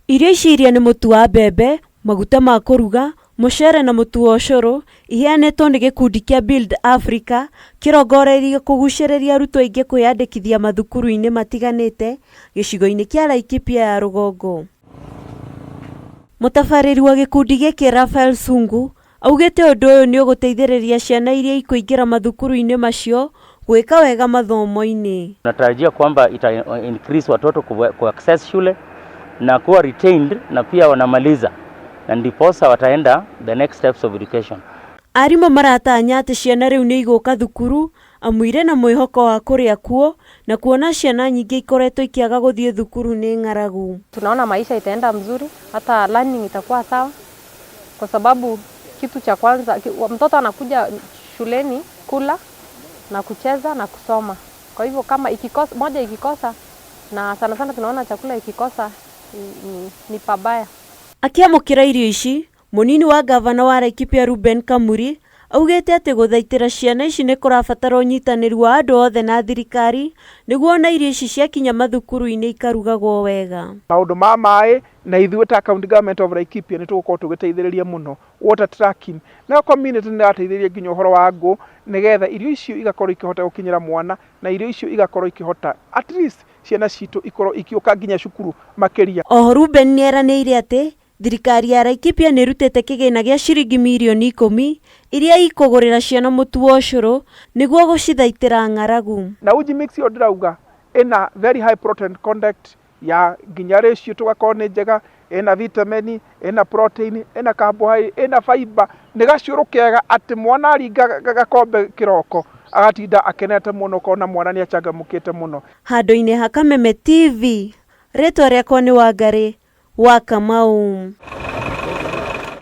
Irio ici iria nĩ mũtu wa mbembe, maguta ma kũruga, mũcere na mũtu wa ũcũrũ iheanĩtwo nĩ gĩkundi kĩa Build Africa kĩrongoreirie kũgucĩrĩria arutwo aingĩ kwĩyandĩkithia mathukuru-inĩ matiganĩte gĩcigo-inĩ kĩa Laikipia ya rũgongo. Mũtabarĩri wa gĩkundi gĩkĩ Raphael Sungu augĩte ũndũ ũyũ nĩ ũgũteithĩrĩria ciana iria ikũingĩra mathukuru-inĩ macio gwĩka wega mathomo-inĩ. Tunatarajia kwamba ita increase watoto ku access shule na kuwa retained na pia wanamaliza na ndiposa wataenda the next steps of education. Arimũ maratanya atĩ ciana rĩu nĩ igũka thukuru amu irĩ na mwĩhoko wa kũrĩa kuo na kuona ciana nyingĩ ikoretwo ikĩaga gũthiĩ thukuru nĩ ng'aragu. Tunaona maisha itaenda mzuri, hata learning itakuwa sawa, kwa sababu kitu cha kwanza mtoto anakuja shuleni kula na kucheza na kusoma. Kwa hivyo kama ikikosa, moja ikikosa, na sana sana tunaona chakula ikikosa ni pabaya. Akĩamũkĩra irio ici, mũnini wa gavana wa Laikipia Reuben Kamuri augĩte atĩ gũthaitĩra ciana ici nĩ kũrabatara ũnyitanĩri wa andũ othe na thirikari nĩguo ona irio ici ciakinya mathukuru-inĩ ikarugagwo wega. Maũndũ ma maĩ na ithuĩ ta county government of Laikipia nĩ tũgũkorwo tũgĩteithĩrĩria mũno water tracking, nayo community nĩ ĩrateithĩrĩria nginya ũhoro wa ngũ nĩgetha irio icio igakorwo ikĩhota gũkinyĩra mwana na irio icio igakorwo ikĩhota at least ciana citũ ikorwo ikĩũka nginya cukuru makĩria. Oho Reuben nĩ eranĩire atĩ thirikari ya Laikipia nĩ ĩrutĩte kĩgĩna gĩa ciringi mirioni 10 iria ikũgũrĩra ciana mũtu wa ũcũrũ nĩguo gũcithaitĩra ng'aragu. Na uji mix ĩyo ndĩrauga ĩna very high protein content ya nginya ratio tũgakorwo nĩ njega, ĩna vitamin, ĩna protein, ĩna carbohydrate, ĩna fiber, nĩ gacũrũ kega atĩ mwana aringa gakombe kĩroko agatinda akenete mũno, ũkona mwana nĩ achangamũkĩte mũno. Handũ-inĩ ha Kameme TV, rĩtwa rĩakwa nĩ Wangarĩ wa Kamau.